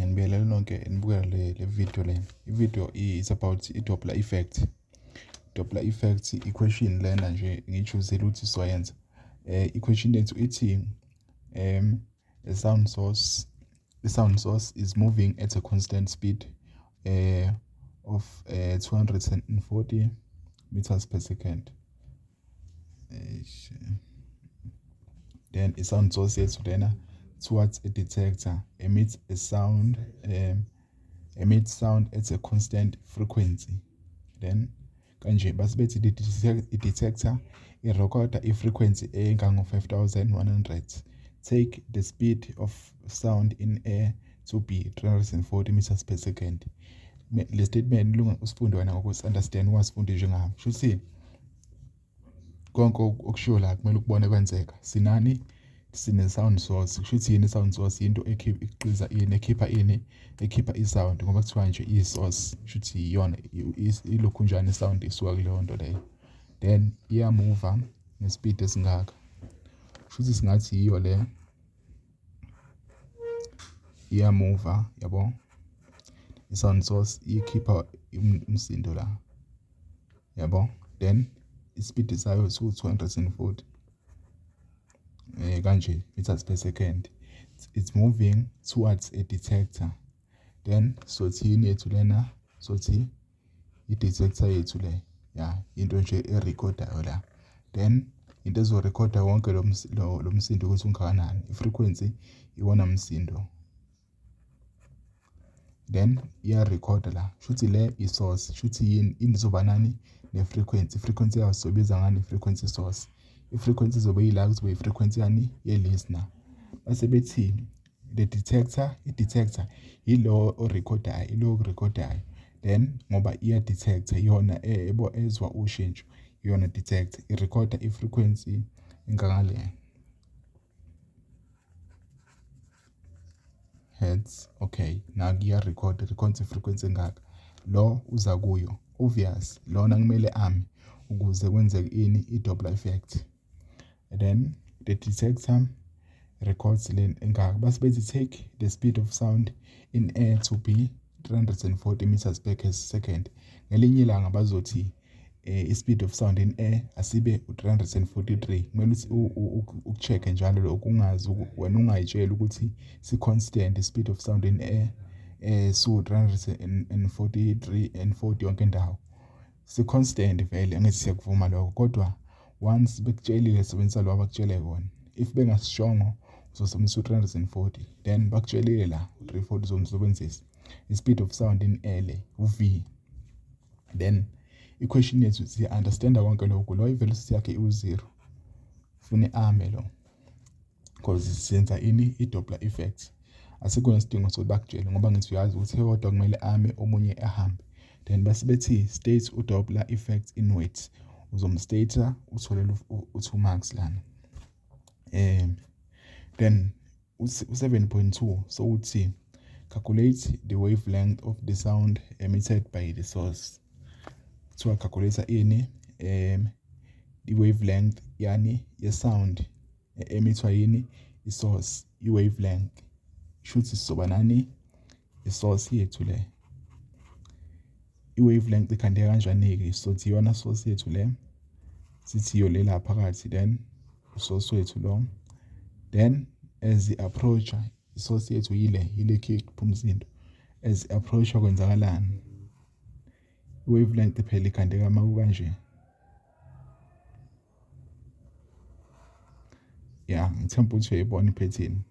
Ngiyanibingelela nonke nibukela le video le. I-video is about i-Doppler effect. Doppler effect equation lena nje ngiyi-choose-ile ukuthi sizoyenza. I-question yethu ithi a sound source, the sound source is moving at a constant speed of 240 meters per second. Then i-sound source yethu lena towards a detector emits a sound emits sound at a constant frequency. Then kanje base bethi i-detector irekhoda i-frequency engango-5100. Take the speed of sound in air to be 340 meters per second. Le statement lunga usifunde wena ngokuthi understand, ungasifundi njengami. Kusho ukuthi konke okushiwo la kumele ukubone kwenzeka. Sinani? Sine-sound source. Kusho ukuthi yini i-sound source? Into ekhiqiza ini, ekhipha ini, ekhipha i-sound, ngoba kuthiwa nje i-source, kusho ukuthi iyona ilokhunjani i-sound isuka kuleyo nto leyo. Then iyamuva ngespeed esingaka. Kusho ukuthi singathi yiyo le iyamuva, yabo, i-sound source ikhipha umsindo la, yabo. Then ispeed sayo siwu-240 kanje meters per second. It's moving towards a detector. Then sothi yini yethu lena? Sothi i-detector yethu le, ya, into nje erekhodayo la. Then into ezorekhoda wonke lo msindo ukuthi ungakanani, i-frequency iwona msindo. Then iyarekhoda la, shuthi le i-source, shuthi yini izoba nani ne-frequency. I-frequency yayo sizobiza ngani? I-frequency source. I-frequency izobe iyila, kuzobe i-frequency yani ye-listener. Base bethi the detector, i-detector yilo orekhodayo, ilo okurekhodayo. Then ngoba iya-detector iyona ezwa ushintsho, iyona detector irekhoda i-frequency engangale hertz. Okay, naku iyarekhoda, records i-frequency engaka. Lo uza kuyo, obvious lona kumele ame ukuze kwenzeke ini, i-Doppler effect. Then the detector records le engaka. Base bethi take the speed of sound in air to be 340 meters per second. Ngelinye ilanga bazothi i-speed of sound in air asibe u-343. Kumele ukuthi uku-check-e njalo lokhu, ungazi wena ungayitsheli ukuthi si-constant speed of sound in air su-343 and 40 yonke indawo. Si-constant vele, angithi siyakuvuma lokho, kodwa once bekutshelile sebenzisa lo abakutshele kona. If bengasishongo uzosebenzisa u-340, then bakutshelile la u-340 uzomsebenzisa. I-speed of sound in air le u-V. Then i-question yethu siya-understanda konke lokhu, lo i-velocity yakhe iwu-0, funa ame lo because siyenza ini, i-Doppler effect. Asikho nesidingo sokuthi bakutshele ngoba ngithi uyazi ukuthi kodwa kumele ame omunye ahambe. Then base bethi state u-Doppler effect in words. Uzomstate utholele u-2 marks lana. Then u-7.2 so uthi calculate the wavelength of the sound emitted by the source. Kuthiwa calculate ini, i-wavelength yani ye-sound emithwa yini, i-source, i-wavelength. Shuthi sizoba nani, i-source yethu le. I-wavelength ikhandeka kanjani-ke? Sothi iyona source yethu le, sithi iyo le la phakathi, then usource wethu lo. Then as i-approach i-source yethu yile, yile khipha umsindo. As i-approach kwenzakalani? I-wavelength phela ikhandeka uma kukanje. Ya, ngithemba ukuthi uyayibona iphethini.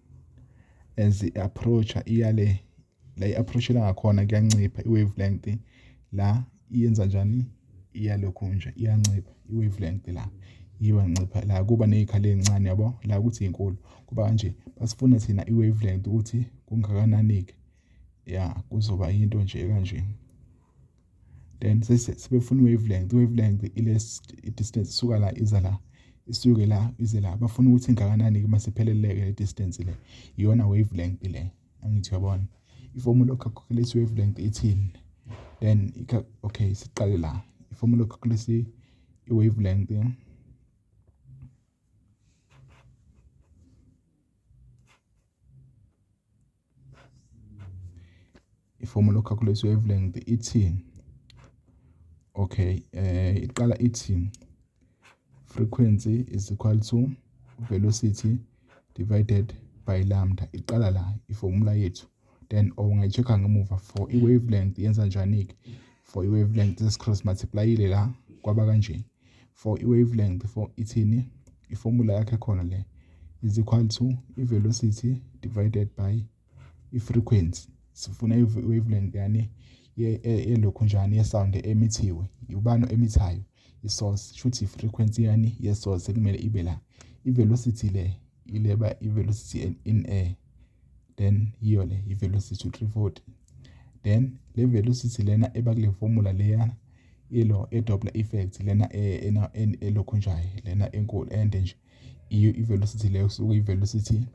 As i-approach iyale la i-approach-ela ngakhona kuyancipha i-wavelength la, iyenza njani? Iyalokhu nje iyancipha i-wavelength la, iyancipha la, kuba ney'khala ey'ncane, yabo, la ukuthi inkulu kuba kanje. Basifuna thina i-wavelength ukuthi kungakanani-ke, ya, kuzoba into nje kanje. Then sebefuna i-wavelength, i-wavelength ile distance isuka la iza la, isuke la ize la, bafuna ukuthi ingakanani-ke mase ipheleleke le distance le, iyona wavelength le. Angithi uyabona i-formula yoku-calculate wavelength ithini? Then okay, siqale la, i-formula yoku-calculate i-wavelength I-formula yoku-calculate wavelength ithi, okay, iqala ithi frequency is equal to velocity divided by lambda. Iqala la i-formula yethu. Then or ungayi-check-a ngemuva for i-wavelength yenza njani-ke. For i-wavelength sesi-cross multiply-ile la kwaba kanje. For i-wavelength for ithini i-formula yakhe khona le is equal to i-velocity divided by i-frequency. Sifuna i-wavelength yani yelokhu njani ye-sound emithiwe. Ubani emithayo? I-source. Shuthi i-frequency yani ye-source ekumele ibe la. I-velocity le ileba i-velocity in air, then yiyo le i-velocity 340. Then le velocity lena eba kule formula leyana ilo e-Doppler effect lena elokhu nje lena enkulu ende nje, iyo i-velocity leyo kusuke i-velocity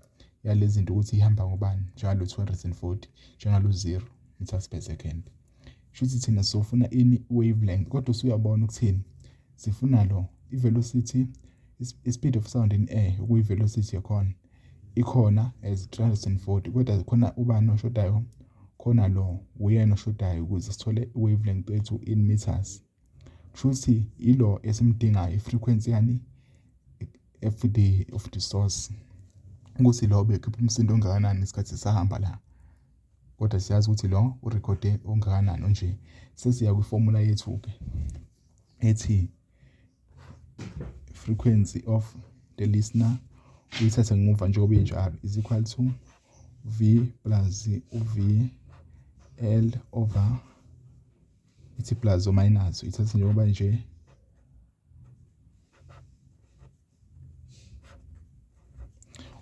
yalezi zinto ukuthi ihamba ngobani njalo 240 njengalo 0 meters per second. Shuthi thina sofuna ini wavelength, kodwa usuyabona ukuthini sifuna lo i-velocity, i-speed of sound in air okuyi-velocity yakhona ikhona as 340, kodwa khona ubani oshodayo khona, lo uyena oshodayo ukuze sithole i-wavelength yethu in meters. Kushuthi ilo esimdingayo i-frequency yani FD of the source, ukuthi lo bekhipha umsindo ongakanani ngesikhathi sahamba la, kodwa siyazi ukuthi lo urekhode ongakanani nje. Sesiya kwi-formula yethu-ke ethi frequency of the listener, uyithathe ngemuva njengoba injalo, is equal to V plus u-V L over ithi plus or minus, uyithathe njengoba nje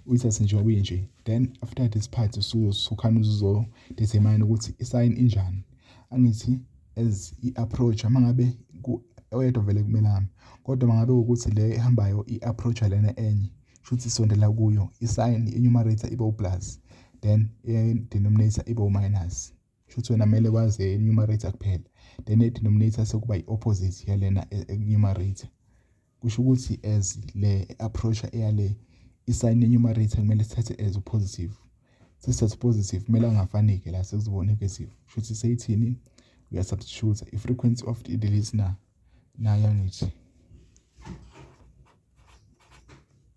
uyithathe njengoba inje. Then after this part usukhane uzo-determine ukuthi i-sign injani. Angithi as i-approach uma ngabe oyedwa vele kumele ahambe, kodwa uma ngabe ukuthi le ehambayo i-approach lena enye, shuthi isondela kuyo, i-sign i-numerator ibe u-plus, then i-denominator ibe u-minus. Shuthi wena kumele wazi i-numerator kuphela, then i-denominator sekuba i-opposite yalena numerator. Kusho ukuthi as le approach eyale i-sign ye-numerator kumele sithathe as positive. Sesithathe positive kumele angafani-ke la sekuzoba negative. Shuthi seyithini, uya-substitute i-frequency of the listener nayo angithi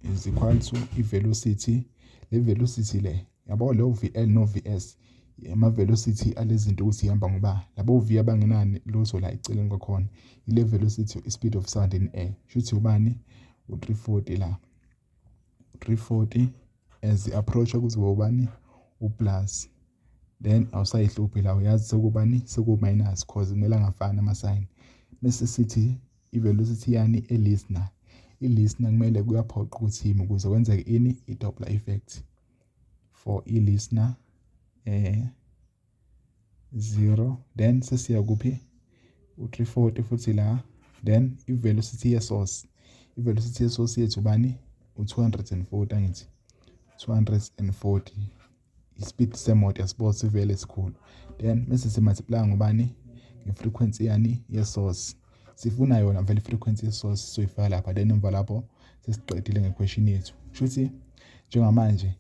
is equal to i-velocity. Le velocity le yabo, lo VL no VS ama-velocity alezinto ukuthi ihamba ngoba labo V abangenani lutho la eceleni kwakhona, ile velocity i-speed of sound in air. Shuthi ubani u-340 la, 340 as i-approach kuzoba ubani u-plus, then awusayihluphi la, uyazi sekubani seku-minus cause kumele angafani ama-sign. Bese sithi i-velocity yani e-listener, i-listener kumele kuyaphoqa ukuthi ime ukuze kwenzeke ini i-Doppler effect. For i-listener 0, then sesiya kuphi u-340 futhi la, then i-velocity ye-source, i-velocity ye-source yethu bani u-240, angithi 240 i-speed semoto yasibo sivele sikhulu. Then bese si-multiply ngobani nge-frequency yani ye-source, sifuna yona vele i-frequency ye-source soyifaka lapha. Then emva lapho sesiqedile nge-question yethu. Kushuthi njengamanje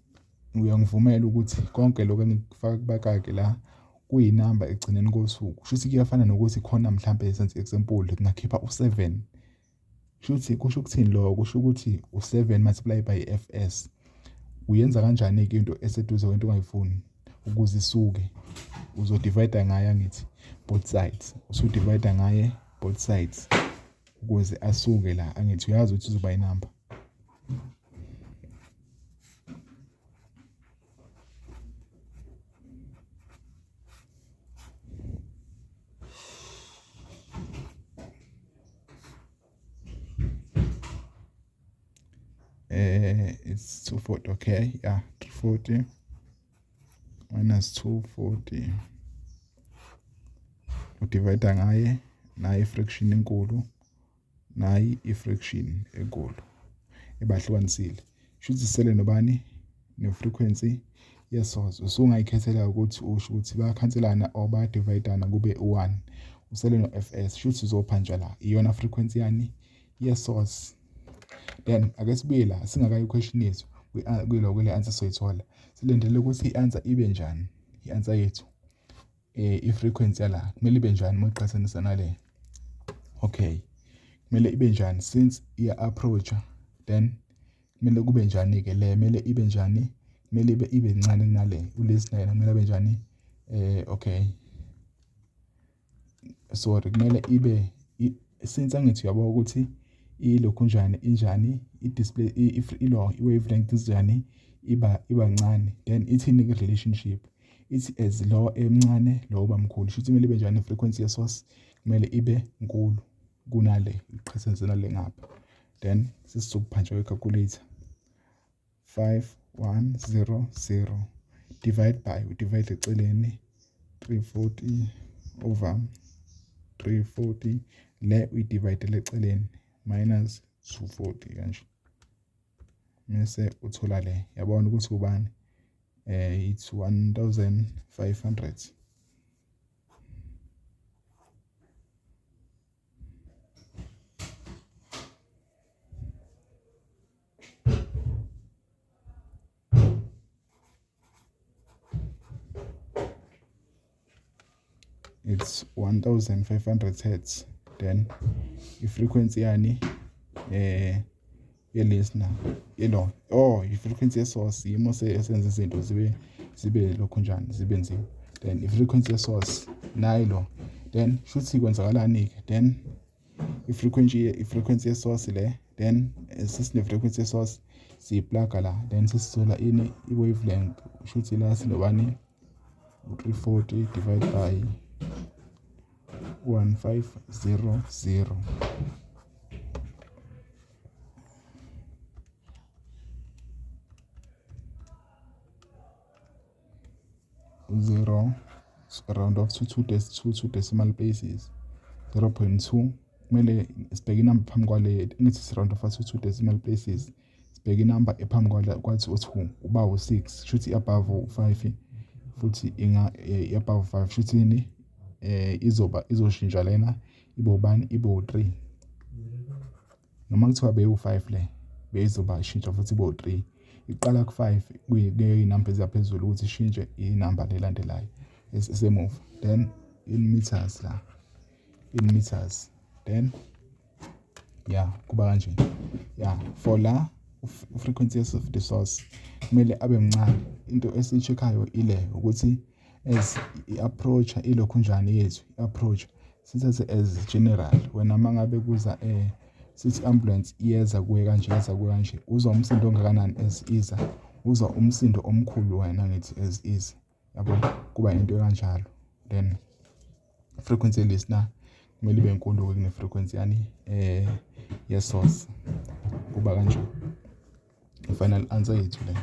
uyangivumela ukuthi konke lokho engikufaka kubakake la kuyinamba ekugcineni kosuku. Kushuthi kuyafana nokuthi khona mhlampe senze example kungakhipha u-7. Kushuthi kusho ukuthini lokho? Kusho ukuthi u-7 multiply by fs. Uyenza kanjani-ke into eseduze kwento ongayifuni ukuze isuke? Uzo-divide ngaye angithi both sides, usu-divide ngaye both sides ukuze asuke la, angithi uyazi ukuthi uzoba inamba. It's 240, okay, yeah, 340 minus 240 udivide ngaye nayi i-fraction enkulu, nayi i-fraction enkulu ebahlukanisile. Shuthi sisele nobani ne-frequency ye-source. Usungayikhethela ukuthi usho ukuthi bayakhanselana or bayadividana kube u-1, usele no-fs. Shuthi uzopha la iyona frequency yani ye-source. Then ake sibuye la singakayi question yethu kuyilo kule answer soyithola. Silindele ukuthi i-answer ibe njani, i-answer yethu. I-frequency yala kumele ibe njani uma uyiqhathanisa nale? Okay, kumele ibe njani since iya-approach-a? Then kumele kube njani-ke le? Kumele ibe njani? Kumele ibe ncane kunale. Ulesi naye kumele abe njani? Okay, sorry, kumele ibe, since angithi uyabo ukuthi ilokhu njani, injani i-display, ilo i-wavelength injani, iba ncane. Then ithini i-relationship? Ithi as lo emncane, lo uba mkhulu. Shuthi kumele ibe njani i-frequency ye-source? Kumele ibe nkulu kunale, iqhathanise nale ngapha. Then sesizophantsha kwe-calculator, 5100 divide by, u-divide eceleni, 340 over 340, le uyi-divide eceleni, minus 240 kanje, mese uthola le. Yabona ukuthi ubani? It's 1500. It's 1500 hertz. Then i-frequency yani ye-listener yelo, oh, i-frequency ye-source, yimo esenza izinto zibe lokhu njani, zibe nzima. Then i-frequency ye-source nayi lo. Then shuthi kwenzakalani-ke? Then i-frequency ye-source le, then sesine-frequency ye-source, siyi-plug-a la, then sesithola ini? I-wavelength. Shuthi la sinobani? U-340 divide by 1500. 0, round off to two decimal places, 0.2. Kumele sibheke inamba phambi kwale. Ngithi si-round off to two decimal places, sibheke inamba ephambi kwale kwathi u-2 uba u-6, shuthi i-above u-5, futhi inga i-above 5, shuthi ini izoba izoshintsha lena ibe ubani? Ibe u-3. Noma kuthiwa bewu-5 le, beyizoba ishintsha futhi ibe u-3. Iqala ku-5 kuyinamba eziyaphezulu ukuthi ishintshe inamba lelandelayo esemuva. Then in meters la, in meters. Then yeah, kuba kanje. Yeah, for la frequency of the source kumele abe mncane. Into esiyi-check-ayo ile ukuthi as i-approach ilokhu njani yethu, i-approach sithathe as general. Wena uma ngabe kuza sithi ambulance iyeza kuwe kanje, yeza kuwe kanje, uzwa umsindo ongakanani as iza? Uzwa umsindo omkhulu wena, ngithi as iza, yabo, kuba into kanjalo. Then frequency listener kumele ibe nkulu kune-frequency yani ye-source. Kuba kanje, i-final answer yethu le.